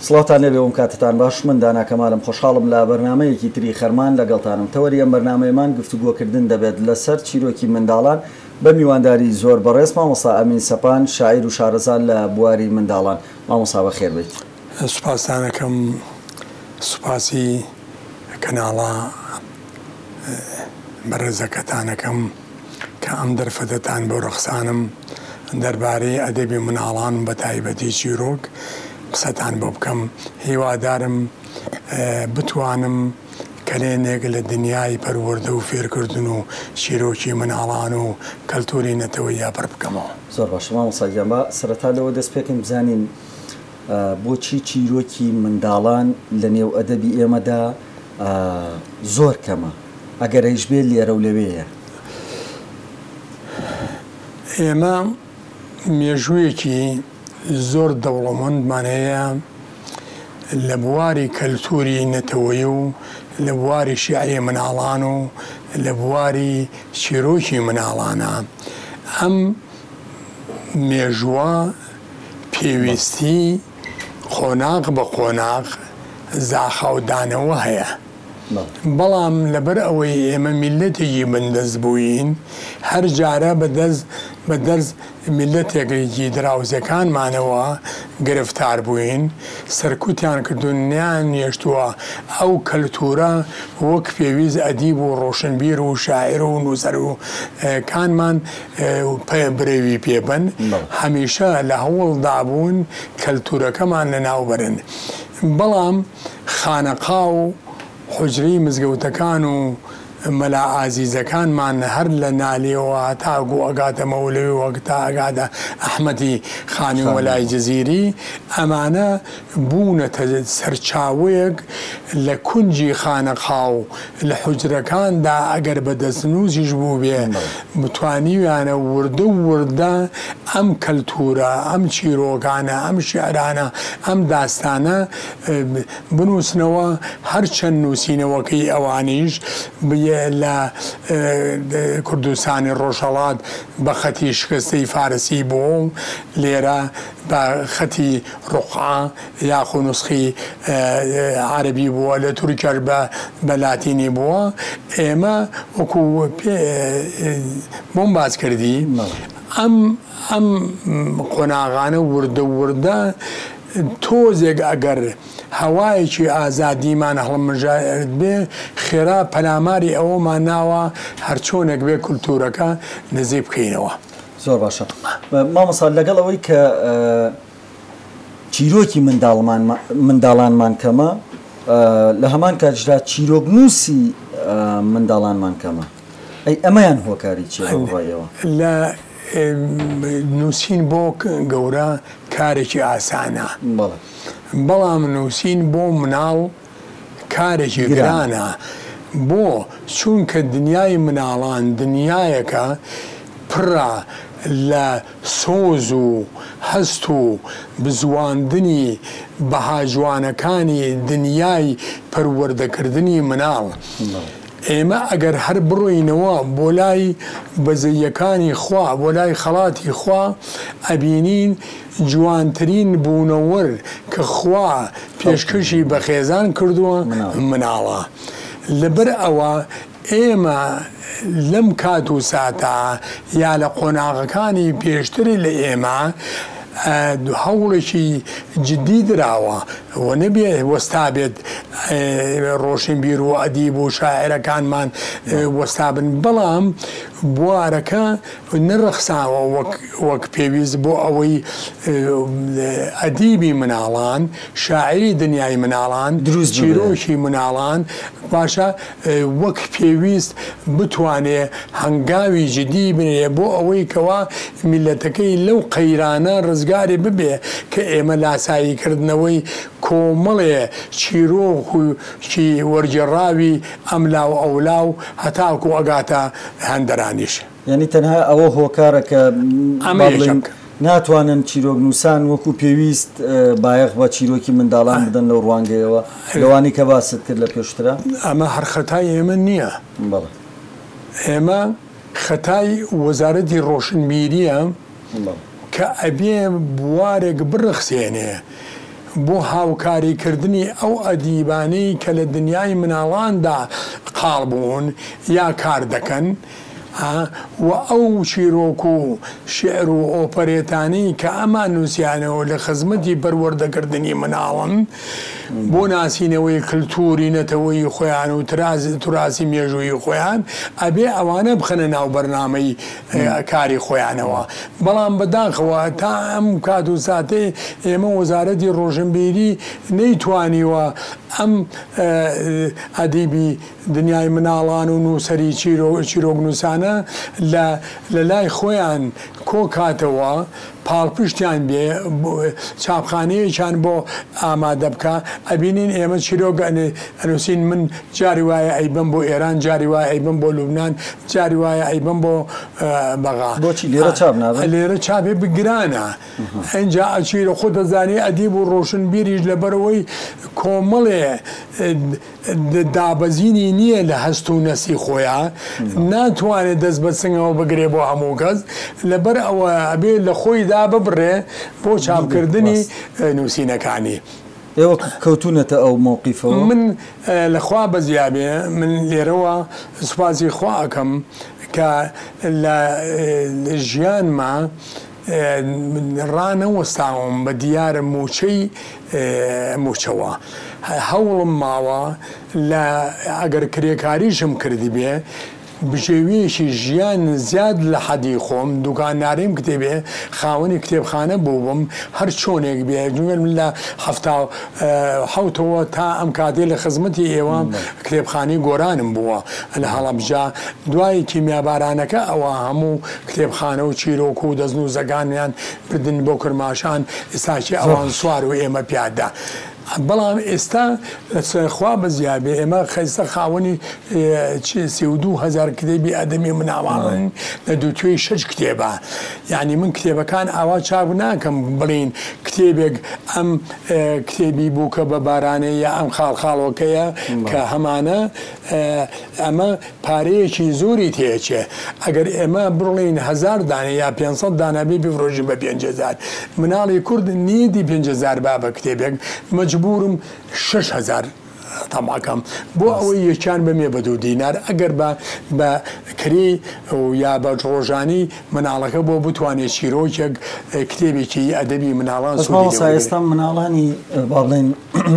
سڵاوتان لێبێ وم کاتتان باش من دانا کەمالم خۆشحاڵم لە بەرنامەیەکی تری خەرمان لەگەڵتانم تەوەری ئەم بەرنامەیەمان گفتوگۆکردن دەبێت لەسەر چیرۆکی منداڵان بە میوانداری زۆر بەڕێز مامۆستا ئەمین سەپان شاعیر و شارەزا لە بواری منداڵان مامۆستا بەخێر بێیت. سوپاستان ئەکەم سوپاسی کەناڵە بەڕێزەکەتان ئەکەم کە ئەم دەرفەتەتان بۆ ڕەخسانم دەربارەی ئەدەبی مناڵان بە تایبەتی چیرۆک قسەتان بۆ بکەم هیوادارم بتوانم کەلێنێک لە دنیای پەروەردە و فێرکردن و چیرۆکی مناڵان و کەلتوری نەتەوەییا پڕ بکەمەوە. زۆر باشە مامۆستا گیان با سەرەتا لەوە دەست پێکەین بزانین بۆچی چیرۆکی منداڵان لە نێو ئەدەبی ئێمەدا زۆر کەمە ئەگەرەیش بێ لێرە و لەوێیە؟ ئێمە مێژوویەکی زۆر دەوڵەمەندمان هەیە لە بواری کەلتووری نەتەوەیی و لە بواری شیعری مناڵان و لە بواری چیرۆکی مناڵانە. ئەم مێژووە پێویستی قۆناغ بە قۆناغ زاخاودانەوە هەیە. بەڵام لەبەر ئەوەی ئێمە میللەتێکی بندەست بووین، هەر جارە بە دەست بە دەست میللەتێکی دراوسێکانمانەوە گرفتار بووین، سەرکوتیان کردوون، نەیانهێشتووە ئەو کەلتوورە وەک پێویست ئەدیب و ڕۆشنبیر و شاعیر و نووسەر و کانمان برەوی پێ بەن، هەمیشە لە هەوڵدا بوون کەلتوورەکەمان لەناو بەرن. بەڵام خانەقا و حوجرەی مزگەوتەکان و مەلا ئازیزەکانمان هەر لە نالیەوە هەتاکو ئەگاتە مەولەوی و هەتا ئەگاتە ئەحمەدی خانی و مەلای جزیری ئەمانە بوونەتە سەرچاوەیەک لە کونجی خانەقا و لە حوجرەکاندا ئەگەر بە دەستنووسیش بووبێ توانیویانە وردە وردە ئەم کەلتوورە، ئەم چیرۆکانە، ئەم شیعرانە، ئەم داستانە بنووسنەوە، هەرچەند نووسینەوەکەی ئەوانیش لە کوردستانی ڕۆژهەڵات بە خەتی شکستەی فارسی بووە و لێرە بە خەتی ڕوقعە یاخو نوسخی عەرەبی بووە، لە تورکیاش بە لاتینی بووە، ئێمە وەکو بۆم باس کردی ئەم ئەم قۆناغانە وردە وردە تۆزێک ئەگەر هەوایەکی ئازادیمان هەڵمژاردبێ خێرا پەلاماری ئەوەمان ناوە هەرچۆنێک بێ کولتوورەکە نزیک بکەینەوە. زۆر باشە مامۆستا لەگەڵ ئەوەی کە چیرۆکی منداڵمان منداڵانمان کەمە لە هەمان کاتیشدا چیرۆکنووسی منداڵانمان کەمە ئەی ئەمەیان هۆکاری چیە بە بڕوای ئێوە؟ لە نووسین بۆ گەورە کارێکی ئاسانە بەڵام نووسین بۆ مناڵ کارێکی گرانە بۆ؟ چونکە دنیای مناڵان دنیایەکە پڕە لە سۆز و هەست و بزواندنی بەها جوانەکانی دنیای پەروەردەکردنی مناڵ. ئێمە ئەگەر هەر بڕۆینەوە بۆ لای بەزەییەکانی خوا، بۆ لای خەڵاتی خوا، ئەبینین جوانترین بوونەوەر کە خوا پێشکەشی بە خێزان کردووە مناڵە. لەبەر ئەوە ئێمە لەم کات و ساتە یا لە قۆناغەکانی پێشتر لە ئێمە هەوڵێکی جدی دراوە و نەبێ وەستابێت ڕۆشنبیر و ئەدیب و شاعیرەکانمان وەستابن بەڵام بوارەکە نەڕەخساوە وەک وەک پێویست بۆ ئەوەی ئەدیبی مناڵان شاعیری دنیای مناڵان دروست ببێ. چیرۆکی مناڵان باشە وەک پێویست بتوانێ هەنگاوی جدی بنێ بۆ ئەوەی کەوا میللەتەکەی لەو قەیرانە ڕزگاری ببێ کە ئێمە لاسایی کردنەوەی کۆمەڵێ چیرۆکی وەرگێڕاوی ئەملا و ئەولا و هەتاکو ئەگاتە هەندەرانیش. یانی تەنها ئەوە هۆکارە کە ئەمە با بڵێین یەکەم. ناتوانن چیرۆکنووسان وەکو پێویست بایەخ بە چیرۆکی منداڵان بدەن لەو ڕوانگەیەوە لەوانەی کە باست کرد لە پێشترا؟ ئەمە هەر خەتای ئێمە نییە. بەڵێ. ئێمە خەتای وەزارەتی ڕۆشنبیرییە بەڵێ. کە ئەبێ بوارێک بڕەخسێنێ. بۆ هاوکاریکردنی ئەو ئەدیبانەی کە لە دنیای مناڵاندا قاڵ بوون یا کار دەکەن و ئەو چیرۆک و شیعر و ئۆپەرێتانەی کە ئەمان نووسیانەوە لە خزمەتی پەروەردەکردنی مناڵن بۆ ناسینەوەی کلتوری نەتەوەیی خۆیان و توراسی مێژوویی خۆیان ئەبێ ئەوانە بخەنە ناو بەرنامەی کاری خۆیانەوە بەڵام بەداخەوە تا ئەم کات و ساتەی ئێمە وەزارەتی ڕۆشنبیری نەیتوانیوە ئەم ئەدیبی دنیای مناڵان و نووسەری چیرۆکنووسانە لە لە لای خۆیان کۆ کاتەوە، پاڵپشتیان بێ، چاپخانەیەکیان بۆ ئامادە بکا، ئەبینین ئێمە چیرۆک ئەنووسین، من جاری وایە ئەیبەم بۆ ئێران، جاری وایە ئەیبەم بۆ لوبنان، جاری وایە ئەیبەم بۆ بەغا. بۆچی لێرە چاپ نابن؟ لێرە چاپێ گرانە. ئینجا ئەچیرە خۆت ئەزانی ئەدیب و ڕۆشنبیریش لەبەرئەوەی کۆمەڵێ دابەزینی نییە لە هەست و نەستی خۆیا، ناتوانێ دەست بە سنگەوە بگرێ بۆ هەموو کەس، لەبەر ئەوە ئەبێ لە خۆی داببڕێ بۆ چاپکردنی نووسینەکانی. ئێوە کەوتوونەتە ئەو مەوقیفەوە؟ من لە خوا بەزیا بێ، من لێرەوە سوپاسی خوا ئەکەم کە لە ژیانما ڕانەوەستاوم بە دیار مووچەی مووچەوە. هەوڵم ماوە لە ئەگەر کرێکاریشم کردبێ بژێویەکی ژیان زیاد لە حەدی خۆم دوکانداریم کتێبێ خاوەنی کتێبخانە بووبم هەر چۆنێک بێ چونکە من لە 77ەوە تا ئەم کاتەی لە خزمەتی ئێوە کتێبخانەی گۆرانم بووە لە هەڵەبجە دوای کیمیابارانەکە ئەوە هەموو کتێبخانە و چیرۆک و دەستنووسەکانیان بردن بۆ کرماشان، ئێستاکی ئەوان سوار و ئێمە پیادە. بەڵام ئێستا خوا بەزیا بێ ئێمە ئێستا خاوەنی 32 هەزار کتێبی ئەدەبی مناڵانین لە دووتوێی شەش کتێبە. یانی من کتێبەکان ئاوا چاپ ناکەم بڵێین کتێبێک ئەم کتێبی بووکە بە بارانێ یا ئەم خاڵخاڵۆکەیە کە هەمانە ئەمە پارەیەکی زۆری تێئەچێ ئەگەر ئێمە بڕڵێین هەزار دانە یا 500 دانە بێ بیفرۆشین بە 5000 مناڵی کورد نیەتی 5000 با بە کتێبێک مەجبورم 6000 تەمعەکەم بۆ ئەوەی یەکیان بمێ بە 2 دینار ئەگەر بە بە کرێی یا بە ڕۆژانی مناڵەکە بۆ بتوانێ چیرۆکێک کتێبێکی ئەدەبی مناڵان بەس سوودی لێ مامۆستا وەرگرێ. ئێستا مناڵانی با بڵێین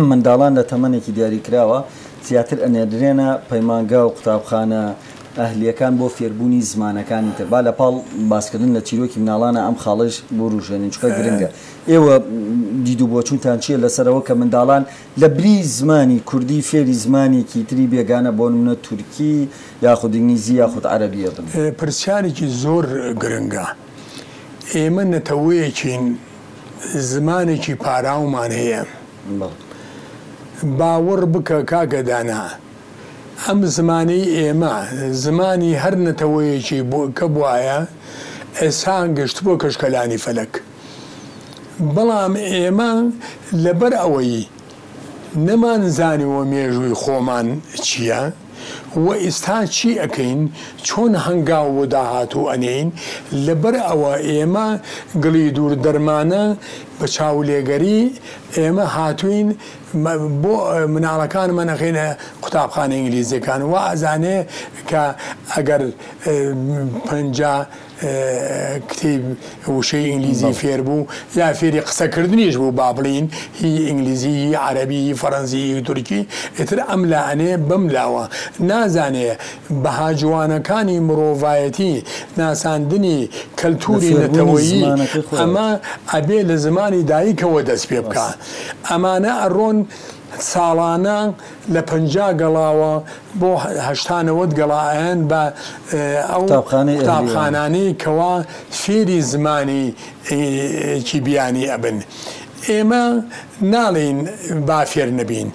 منداڵان لە تەمەنێکی دیاریکراوە زیاتر ئەنێردرێنە پەیمانگا و قوتابخانە ئەهلییەکان بۆ فێربوونی زمانەکانی تر. با لە پاڵ باسکردن لە چیرۆکی مناڵانا ئەم خاڵەیش بوروژێنین چونکە گرنگە. ئێوە دید و بۆچوونتان چییە لەسەر ئەوە کە منداڵان لە بری زمانی کوردی فێری زمانێکی تری بێگانە بۆ نموونە تورکی یاخود ئینگلیزی یاخود عەرەبی ئەبن؟ پرسیارێکی زۆر گرنگە. ئێمە نەتەوەیەکین زمانێکی پاراومان هەیە. باوەڕ بکە کاکە دانا ئەم زمانەی ئێمە زمانی هەر نەتەوەیەکی کە بوایە ئێستا گەشتبووە کەشکەلانی فەلەک بەڵام ئێمە لەبەر ئەوەی نەمان زانیوە مێژووی خۆمان چییە و ئیستا چی ئەکەین چۆن هەنگاو بۆ داهاتوو ئەنێین لەبەر ئەوە ئێمە گڵی دوور دەرمانە بە چاولێگەری ئێمە هاتووین بۆ مناڵەکانمان ئەخەینە قوتابخانە ئینگلیزیەکان وا ئەزانێ کە ئەگەر 50 کتێب وشەی ئینگلیزی فێر بوو یا فێری قسەکردنیش بوو با بڵێین هی ئینگلیزی هی عەرەبی هی فەرەنسی هی تورکی ئیتر ئەم لا ئەنێ بەم لاوە نازانێ بەها جوانەکانی مرۆڤایەتی ناساندنی لە کەلتوری فێربوونی نەتەوەیی زمانەکەی خۆیەوە. ئەمە ئەبێ لە زمانی دایکەوە دەست پێ بکا ئەمانە ئەڕۆن ساڵانە لە 50 گەڵاوە بۆ 80 90 گەڵا ئەیەن بە ئەو قوتابخانەی ئەهلی ئەوان. قوتابخانانەی کەوا فێری زمانی کی بیانی ئەبن. ئێمە ناڵێین با فێر نەبین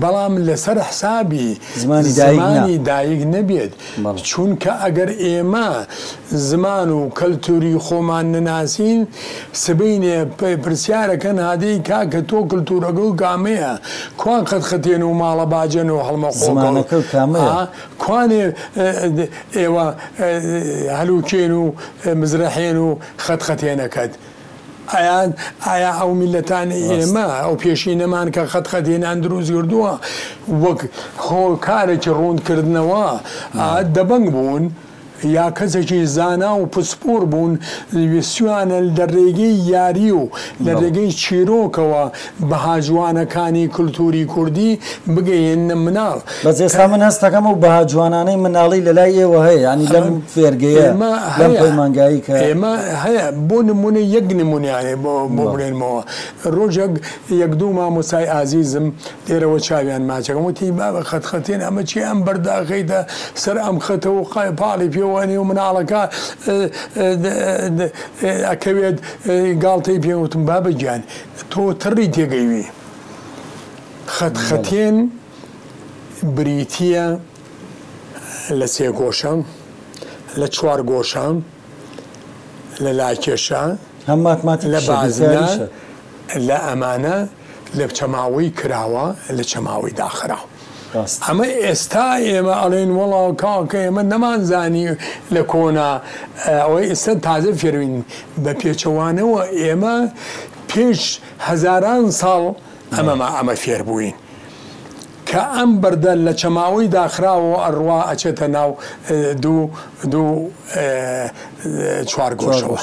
بەڵام لەسەر حسابی زمانی دایک نا. زمانی دایک نەبێت بەڵێ. چونکە ئەگەر ئێمە زمان و کەلتوری خۆمان نەناسین سبەینێ پرسیارەکەن هادەی کاکە تۆ کلتورەکە و کامەیە کوا قەتخەتێن و ماڵە باجەن و هەڵمەخۆکە و زمانەکە و کامەیە؟ کوانێ ئێوە هەلوکێن و مزرەحێن و خەتخەتێنەکەت؟ ئایا ئایا ئەو میللەتانەی ئێمە، ئەو پێشینەمان کە خەت خەتێنیان دروست کردووە وەک هۆکارێکی ڕوونکردنەوە دەبەنگ بوون؟ یا کەسێکی زانا و پسپۆر بوون ویستویانە لە رێگەی یاری و لە رێگەی چیرۆکەوە بەها جوانەکانی کلتوری کوردی بگەیەننە مناڵ. بەس ئێستا من هەست دەکەم ئەو بەها جوانانەی مناڵی لە لای ئێوە هەیە یانی لەم فێرگەیە لەم پەیمانگایەی کە. ئێمە هەیە بۆ نمونە یەک نمونەیان بۆ بڵێنمەوە رۆژێک یەک دوو مامۆستای ئازیزم لێرەوە چاویان ماچەکەم وتی بابە خەت خەتێن ئەمە چیە ئەم بەردە ئەخەیتە سەر ئەم خەتە و پاڵی پێوە ئەنێ و مناڵەکە ئەکەوێت گاڵتەی پێ وتم بابە گیان تۆ تڕی تێگەیوی خەت خەتێن بریتیە لە سێگۆشە لە چوارگۆشە لە لاکێشە هەم لە ماتماتیکیشە بازنە بیرکاریشە. لە ئەمانە لە چەماوەی کراوە لە چەماوەی داخراو. ڕاستە. ئەمە ئێستا ئێمە ئەڵێین وەڵا کاکە ئێمە نەمانزانی لە کۆنا ئەوە ئێستا تازە فێربووین، بە پێچەوانەوە ئێمە پێش هەزاران ساڵ ئەمەما ئەمە فێربووین. کە ئەم بەردە لە چەماوەی داخراوەوە ئەڕوا ئەچێتە ناو دوو دوو چوارگۆشەوە.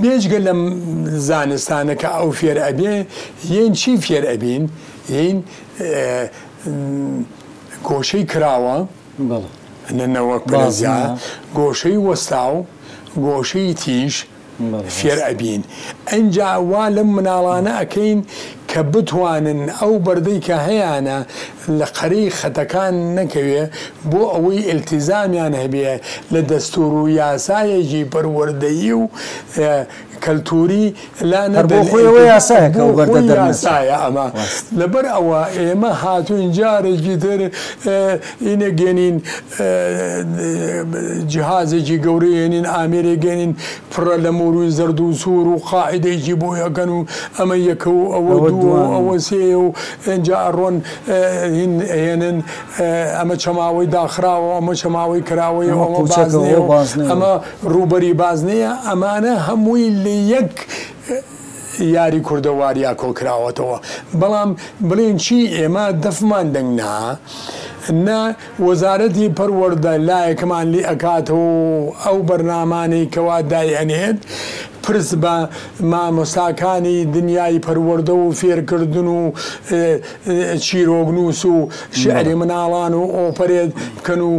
بێجگە لەم زانستانە کە ئەو فێر ئەبێ، یەین چی فێر ئەبین؟ یەین گۆشەی کراوە، نەوەک پرەزیا، گۆشەی وەستاو، گۆشەی تیژ، فێر ئەبین ئینجا وا لەم مناڵانە ئەکەین کە بتوانن ئەو بەردەی کە هەیانە لە قەرەی خەتەکان نەکەوێ بۆ ئەوەی ئیلتیزامیان هەبێ لە دەستور و یاسایەکی پەروەردەیی و کەلتوری لا هەر بۆ نەدەن خۆی ئەوە یاسایە کە بۆ ئەو بەردە خۆی دەرنەچێ. یاسایە ئەمە ڕاست. لەبەر ئەوە ئێمە هاتوین جارێکی تر ئینێک گەنین جیهازێکی گەورە هێنین ئامێرێک گەنین پڕە لە موروی زەرد و سوور و قاعیدەیەکی بۆ ئەکەن و ئەمە یەکە و ئەوە ئەوە دووە و دووان. ئەوە سێیە و ئینجا ئەڕۆن هین ئەهێنن ئەمە چەماوەی داخراوە و ئەمە چەماوەی کراوەیە و ئەمە ئەمە قوچەکە و بازنەیە ئەوە و بازنەیە و. ئەمە ڕووبەری بازنەیە ئەمانە هەمووی لە یەک یاری کوردەواریا کۆکراوەتەوە بەڵام بڵێن چی ئێمە دەفمان دەنگ نا نە وەزارەتی پەروەردە لایەکمان لێ ئەکاتەوە و ئەو بەرنامانەی کەوا دایئەنێت پرس بە مامۆستاکانی دنیای پەروەردە و فێرکردن و چیرۆکنووس و شیعری مناڵان و ئۆپەرێت بکەن و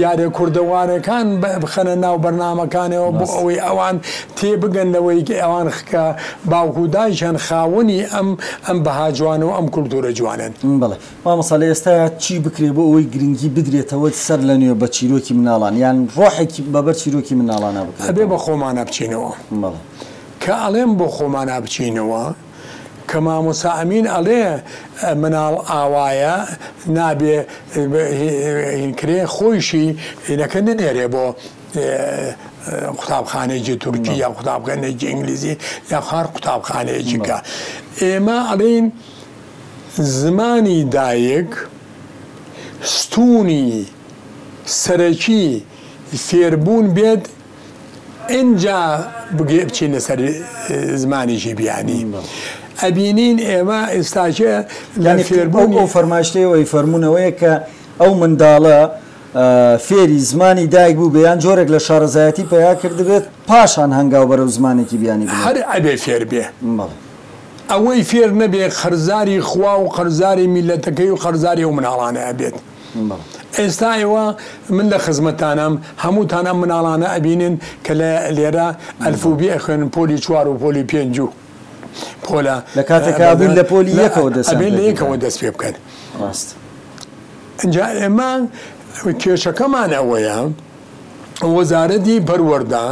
یارە کوردەوارەکان بخەنە ناو بەرنامەکانەوە بۆ ئەوەی ئەوان تێبگەن لەوەی کە ئەوان کە باوک و دایکیان خاوەنی ئەم ئەم بەها جوانە و ئەم کولتوورە جوانەن. بەڵێ مامۆستا لە ئێستایا چی بکرێ بۆ ئەوەی گرنگی بدرێتەوە سەر لە نوێ بە چیرۆکی مناڵان یان ڕۆحێکی بەبەر چیرۆکی مناڵانا ئەبێ بکرێتەوە؟ بە خۆمانا بچینەوە. بەڵێ. کە ئەڵێم بۆ خۆمانا بچینەوە کە مامۆستا ئەمین ئەڵێ مناڵ ئاوایە نابێ هین کرێ خۆیشی هینەکە نەنێرێ بۆ قوتابخانەیەکی تورکی یا قوتابخانەیەکی ئینگلیزی یا هەر قوتابخانەیەکی کە ئێمە ئەڵێین زمانی دایک ستونی سەرەکی فێربوون بێت ئینجا بچینە سەر زمانێکی بیانی ئەبینین ئێمە ئێستاکێ لە فێربوونی ئەو فەرمایشتەی ئەوەی فەرموون ئەوەیە کە ئەو منداڵە فێری زمانی دایک بووبێ یان جۆرێک لە شارەزایەتی پەیا کردبێت پاشان هەنگاو بەرەو زمانێکی بیانی بنێت. هەر ئەبێ فێر بێ. بەڵێ. ئەوەی فێر نەبێ قەرزاری خوا و قەرزاری میللەتەکەی و قەرزاری ئەو مناڵانە ئەبێت. ئێستا ئێوە من لە خزمەتتانام هەمووتان ئەم مناڵانە ئەبینن کە لە لێرە ئەلفوبی ئەخوێنن پۆلی چوار و پۆلی پێنج و پۆلە لە کاتێکا ئەبین لە پۆلی یەکەوە دەستیان ئەبێ پێ لە یەکەوە کردایە. دەست پێ بکەن. ڕاستە. ئینجا ئێمە کێشەکەمان ئەوەیە وەزارەتی پەروەردە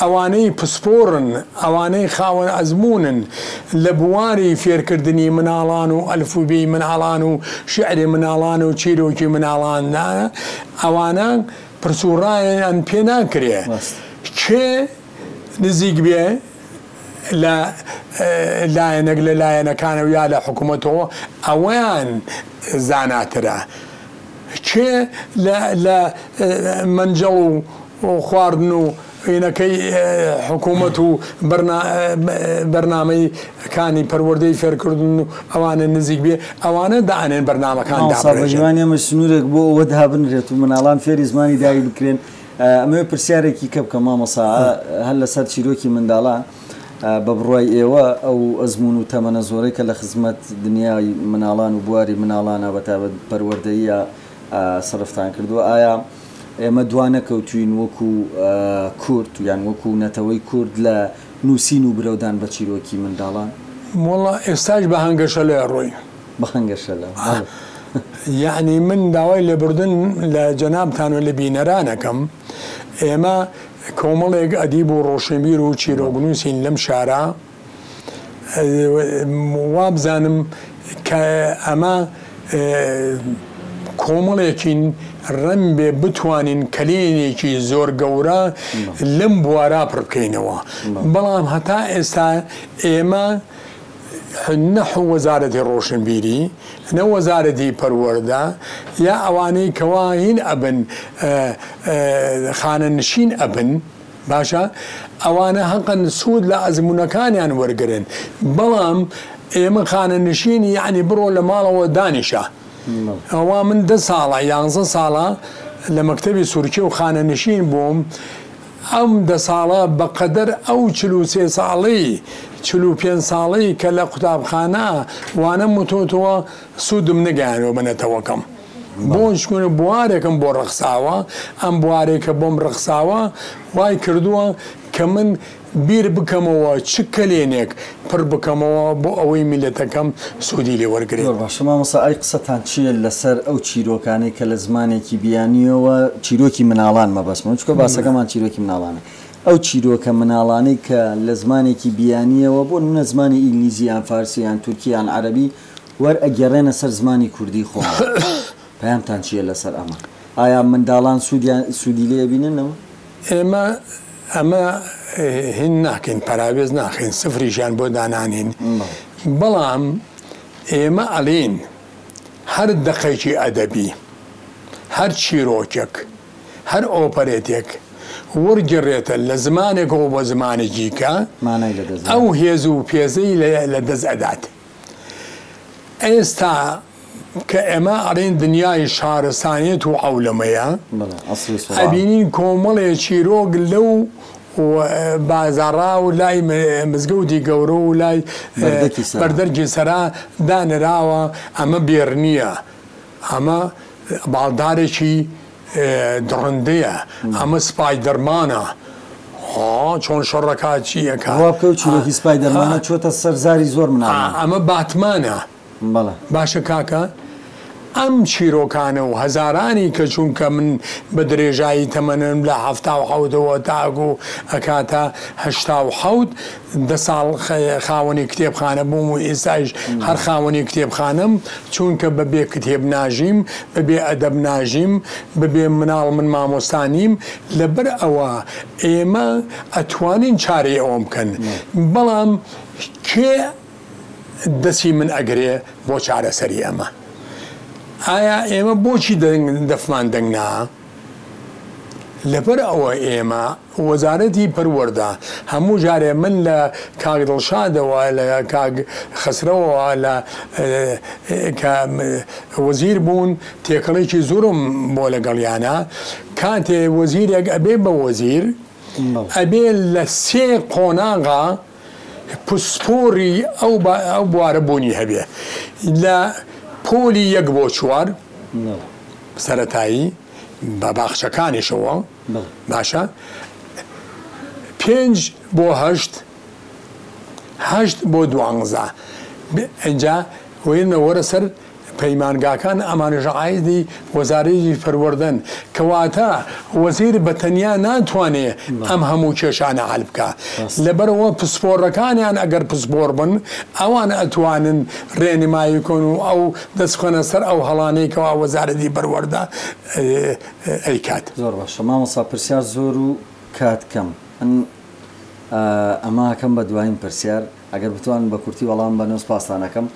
ئەوانەی پسپۆڕن، ئەوانەی خاوەن ئەزموونن لە بواری فێرکردنی مناڵان و ئەلفوبێی مناڵان و شیعری مناڵان و چیرۆکی مناڵاندا، ئەوانە پرس و ڕایان پێ ناکرێ. کێ نزیک بێ لە لایەنێک لە لایەنەکانەوە یا لە حکوومەتەوە ئەوەیان زاناترە. کێ لە لە مەنجەڵ و خواردن و وێنەکەی حکوومەت و بەرنامەی کانی پەروەردەی فێرکردن و ئەوانە نزیک بێ ئەوانە دائەنێن بەرنامەکان مامۆستا دابڕێژن. بەهیوان ئێمە سنوورێک بۆ ئەوە دابنرێت و مناڵان فێری زمانی دایک بکرێن ئەمەوێ پرسیارێکی کە بکەم مامۆستا هەر لەسەر چیرۆکی منداڵان بە بڕوای ئێوە ئەو ئەزموون و تەمەنە زۆرەی کە لە خزمەت دنیای مناڵان و بواری مناڵانە بە تایبەت پەروەردەییە سەرفتان کردووە ئایا ئێمە دوا نەکەوتوین وەکو کورد یان وەکو نەتەوەی کورد لە نووسین و برەودان بە چیرۆکی منداڵان؟ وەڵا ئێستاش بە هەنگەشەلە ئەڕۆین. بە هەنگەشەلە بەڵێ. یەعنی من داوای لێبوردن لە جەنابتان و لە بینەران ئەکەم، ئێمە کۆمەڵێک ئەدیب و ڕۆشنبیر و چیرۆکنووسین لەم شارە، وابزانم کە ئەمە کۆمەڵێکین ڕەنبێ بتوانین کەلێنێکی زۆر گەورە لەم بوارا پڕ بکەینەوە، بەڵام هەتا ئێستا ئێمە نە وەزارەتی ڕۆشنبیری نە وەزارەتی پەروەردە یا ئەوانەی کەوا هین ئەبن خانەنشین ئەبن باشە ئەوانە هەقن سوود لە ئەزموونەکانیان وەرگرن بەڵام ئێمە خانەنشین یەعنی بڕۆ لە ماڵەوە دانیشە ئەوا من دە ساڵە یانزە ساڵە لە مەکتەبی سورکێو خانەنشین بووم ئەم دە ساڵە بەقەدەر ئەو 43 ساڵەی 45 ساڵەی کە لە قوتابخانە وانەم وتۆتەوە سوودم نەگەیانوە بە نەتەوەکەم. بۆ چونکە بوارێکم بۆ ڕەخساوە، ئەم بوارەی کە بۆم ڕەخساوە وای کردووە کە من بیر بکەمەوە چ کەلێنێک پڕ بکەمەوە بۆ ئەوەی میللەتەکەم سوودی لێ وەرگرێت. زۆر باشە مامۆستا ئەی قسەتان چییە لەسەر ئەو چیرۆکانەی کە لە زمانێکی بیانییەوە چیرۆکی مناڵان مەبەستمە چونکە باسەکەمان چیرۆکی مناڵانە ئەو چیرۆکە مناڵانەی کە لە زمانێکی بیانییەوە بۆ نمونە زمانی ئینگلیزی یان فارسی یان تورکی یان عەرەبی وەرئەگێڕێنە سەر زمانی کوردی خۆمان پەیامتان چیە لەسەر ئەمە؟ ئایا منداڵان سوودیان سوودی لێ ئەبینن لەمە؟ ئێمە ئەمە هین ناکەین پەراوێز ناخەین سفریشیان بۆ دانانێین بەڵام ئێمە ئەڵێین هەر دەقێکی ئەدەبی هەر چیرۆکێک هەر ئۆپەرێتێک وەرگێڕێتە لە زمانێکەوە بۆ زمانێکی کە ئەو هێز و پێزەی لە دەست ئەدات. ئێستا کە ئێمە ئەڵێین دنیای شارستانیەت و عەولەمەیە، ئەبینین کۆمەڵێ چیرۆک لەو بازاڕا و لای مزگەوتی گەورە و لای بەردەرکی سەرا دانراوە، ئەمە بێرنییە، ئەمە باڵدارێکی دڕندەیە ئەمە سپایدەرمانە ها چۆن شەڕەکا چی ئەکا. وا بکە و چیرۆکی سپایدەرمانە چۆتە سەر زاری زۆر مناڵان. ئەمە باتمانە. بەڵێ. باشە کاکە ئەم چیرۆکانە و هەزارانی کە چونکە من بە درێژایی تەمەنم لە 77ەوە تاکو ئەکاتە 87 دە ساڵ خاوەنی کتێبخانە بووم و ئێستایش هەر خاوەنی کتێبخانەم، چوونکە بە بێ کتێب ناژیم، بە بێ ئەدەب ناژیم، بە بێ مناڵ من مامۆستا نیم، لەبەر ئەوە ئێمە ئەتوانین چارەی ئەوەم بکەن، بەڵام کێ دەستی من ئەگرێ بۆ چارەسەری ئەمە؟ ئایا ئێمە بۆچی دەفمان دەنگ نا؟ لەبەر ئەوە ئێمە وەزارەتی پەروەردە هەموو جارێ من لە کاک دڵشادەوە لە کاک خەسرەوەوە لە کە وەزیر بوون تێکەڵێکی زۆرم بۆ لەگەڵیانە کاتێ وەزیرێک ئەبێ بە وەزیر ئەبێ لە سێ قۆناغا پسپۆری ئەو ئەو بوارە بوونی هەبێ لە پۆلی یەک بۆ چوار سەرەتایی بە باخچەکانیشەوە باشە پێنج بۆ هەشت هەشت بۆ دوانزە ئینجا وەرنە وەرە سەر پەیمانگاکان ئەمانەش عایدی وەزارەتی پەروەردەن کەواتە وەزیر بە تەنیا ناتوانێ ئەم هەموو کێشانە حەل بکا لەبەرئەوە پسپۆڕەکانیان ئەگەر پسپۆڕ بن ئەوان ئەتوانن ڕێنمایی کەن و ئەو دەست بخەنە سەر ئەو هەڵانەی کەوا وەزارەتی پەروەردە ئەیکات. زۆر باشە مامۆستا پرسیار زۆر و کات کەم من ئەمە ئەکەم بە دوایین پرسیار ئەگەر بتوانن بە کورتی وەڵام بەنەوە سپاستان ئەکەم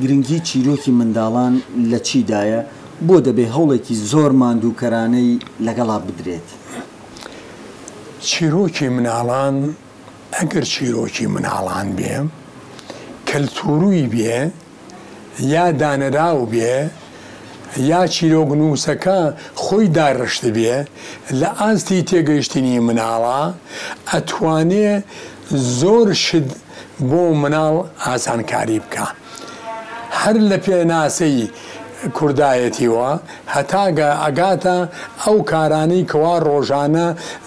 گرنگی چیرۆکی منداڵان لە چیدایە بۆ دەبێ هەوڵێکی زۆر ماندووکەرانەی لەگەڵا بدرێت؟ چیرۆکی مناڵان ئەگەر چیرۆکی مناڵان بێ، کەلتووری بێ، یا دانراو بێ، یا چیرۆکنووسەکە خۆی داڕشتبێ، لە ئاستی تێگەیشتنی مناڵا ئەتوانێ زۆر شت بۆ مناڵ ئاسانکاری بکا. هەر لە پێناسەی کوردایەتیوە هەتا ئەگاتە ئەو کارانەی کەوا ڕۆژانە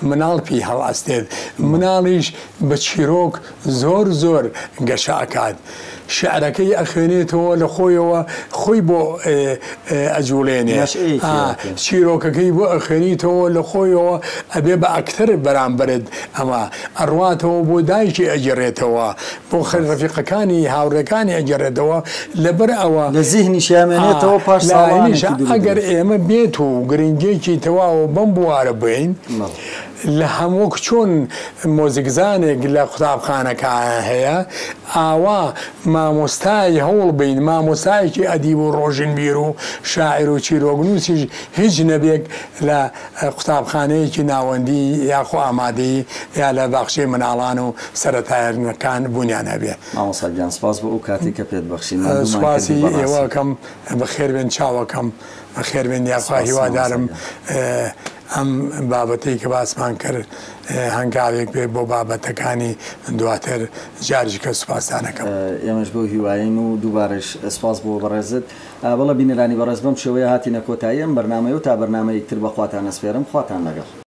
مناڵ پێی هەڵئەستێت، مناڵیش بە چیرۆک زۆر زۆر گەشە ئەکات، شیعرەکەی ئەخوێنێتەوە لە خۆیەوە خۆی بۆ ئەجوڵێنێ، چیرۆکەکەی بۆ ئەخوێنیتەوە لە خۆیەوە ئەبێ بە ئەکتەر بەرامبەرت، ئەمە ئەڕواتەوە بۆ دایکی ئەگێڕێتەوە، بۆ ڕەفیقەکانی هاوڕێکانی ئەگێڕێتەوە، لەبەر ئەوە لە زیهنیشیا مێنێتەوە پاش ساڵانێکی دوور و ئەگەر درێژ. ئێمە بێت و گرنگیەکی تەواو بەم بوارە بەین لە هەم وەک چۆن مۆزیکزانێک لە قوتابخانەکە هەیە ئاوا مامۆستای هەوڵ بەین مامۆستایەکی ئەدیب و ڕۆشنبیر و شاعیر و چیرۆکنووسیش هیچ نەبێک لە قوتابخانەیەکی ناوەندی یاخۆ ئامادەیی یا لە باخچەی مناڵان و سەرەتایەکان بوونیان هەبێ. مامۆستا گیان سپاس بۆ ئەو کاتەی کە پێت بەخشین ماندوومان کردی سوپاسی بەڕاستی. ئێوە ئەکەم بەخێربێن چاوەکەم بەخێربێن یاخوا سپاس مامۆستا هیوادارم گیان. ئەم بابەتەی کە باسمان کرد هەنگاوێک بێت بۆ بابەتەکانی دواتر جارێکە سوپاستان ئەکەم. ئێمەش بەو هیوایەین و دووبارەش سپاس بۆ بەڕێزت. بەڵێ بینەرانی بەڕێز بەم شێوەیە هاتینە کۆتایی ئەم بەرنامەیە و تا بەرنامەیەک تر بە خواتان ئەسپێرم خواتان لەگەڵ.